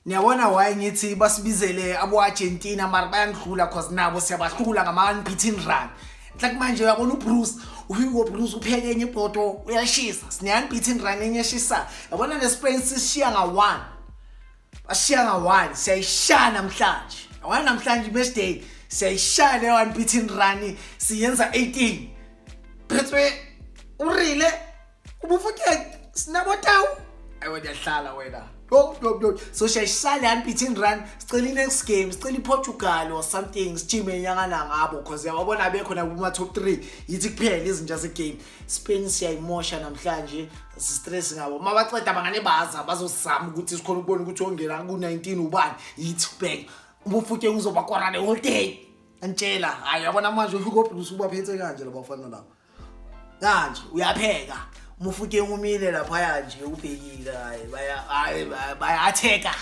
Niyabona why ngithi basibizele abo-Argentina, mara bayangidlula cause nabo siyabahlula ngama-unbeaten run. Like manje uyabona uBruce, uHugo Bruce upheke enye ibhodo, uyashisa. Sine-unbeaten run enye eshisa. Yabona ne-Spain sishiya nga-1, bashiya nga-1. Siyayishaya namhlanje, yabona namhlanje match day siyayishaya leyo unbeaten run, siyenza 18. Phethwe urile ubufuke sinabotawu, ayi wena uyahlala wena. Yo yo yo, so siyayishaya le unbeaten run. Sicela i-next game, sicela i-Portugal or something, sijime nyakana ngabo cause yababona abekho nakuma-top 3, yithi kuphela izinto zegame. Spain siyayimosha namhlanje, si-stress ngabo. Uma baceda bangane baza bazosizama ukuthi sikhona ukubona ukuthi ongena ku-19 ubani. Yithi kubheka ubufuke uzobakora the whole day, antshela. Hayi, yabona manje uHugo Bruce ubaphethe kanje labafana laba kanje, uyapheka umufuke, umile laphaya nje ubhekile. Hayi, baya, hayi, bayatheka.